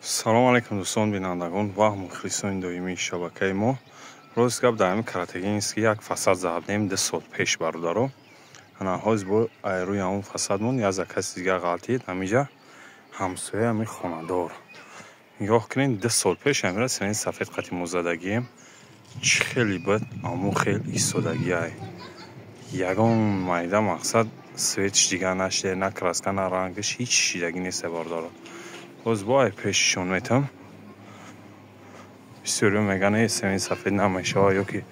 Салом алейкум, дӯстон, бинандагон ва мухлисони доимии шабакаи мо. Рост гап, дар ҳамин Каратегинский як фасад задем 2 сол пеш, бародаро. Ана ҳоз бо рӯи ҳамон фасадмон як заказ дигар ғалтид. Ҳамиҷа ҳамсоя, ҳамин хонадор. Нигоҳ кунед, 2 сол пеш ҳамира сементи сафед қати мо задагием. Чӣ хеле буд, аммо хел истодагиай. Ягон майда, мақсад, цвет ш дигар нашида, на краска, на рангаш, ҳеҷ шидагӣ нест, бародаро. Боз бо ай пешшон метам. Бисёриё мегӯянд, сементи сафед намешавад ё ки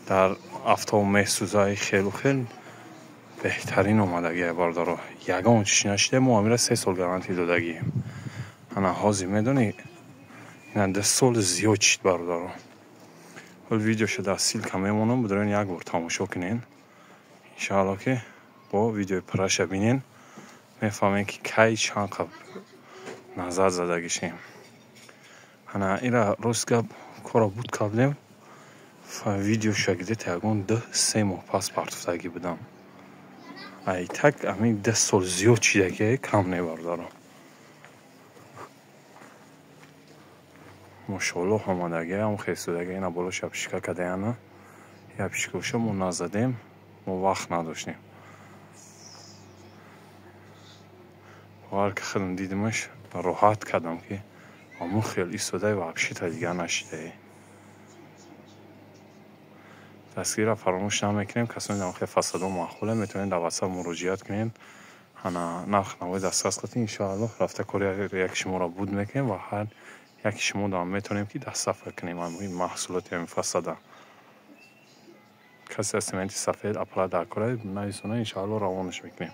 дар афтоб месӯзад. Хелу хел беҳтарин омадагиай, бародаро. Ягон чиз нашида, мо ҳамира 3 сол гарантия додагием. Ана ҳозир медонӣ, ина 2 сол зиёд шид, бародаро. Ҳол видеоша дар ссылка мемонам, бударен, як бор тамошо кунен. Иншаалло, ки бо видеои пурраша бинен, мефаҳмем, ки кай чанд қаб назар задагишем. Ана ира, рост гап, кора буд кардем, видеоша где-то ягон 2-3 моҳ пас партофтагӣ будам. Ай так ҳамин 2 сол зиёд шидагиай, кам не, бародаро. Мошоаллоҳ, омадагиам хестодагӣ. Ина болоша обшивка кардаяна. Я обшивка ша мо назадем, мо вақт надоштем. Бовар ки, худам дидимаш, роҳат кардам, ки амун хел истодаи, вообще-то дигар нашидаи. Дастгирро фаромӯш намекунем. Касоне дар хел фасадҳо маъқуле, метавонед дар WhatsApp муроҷиат кунед. Ана нарх навои дастрас қатӣ, иншоаллоҳ, рафта кори яки шуморо буд мекунем ва ҳар яки шумо дам метавонем, ки дастсафр кунем ҳамин маҳсулоти ҳамин фасада. Касе аз сементи сафед аппарат дар кора, нависона, иншоаллоҳ, равонаш мекунем.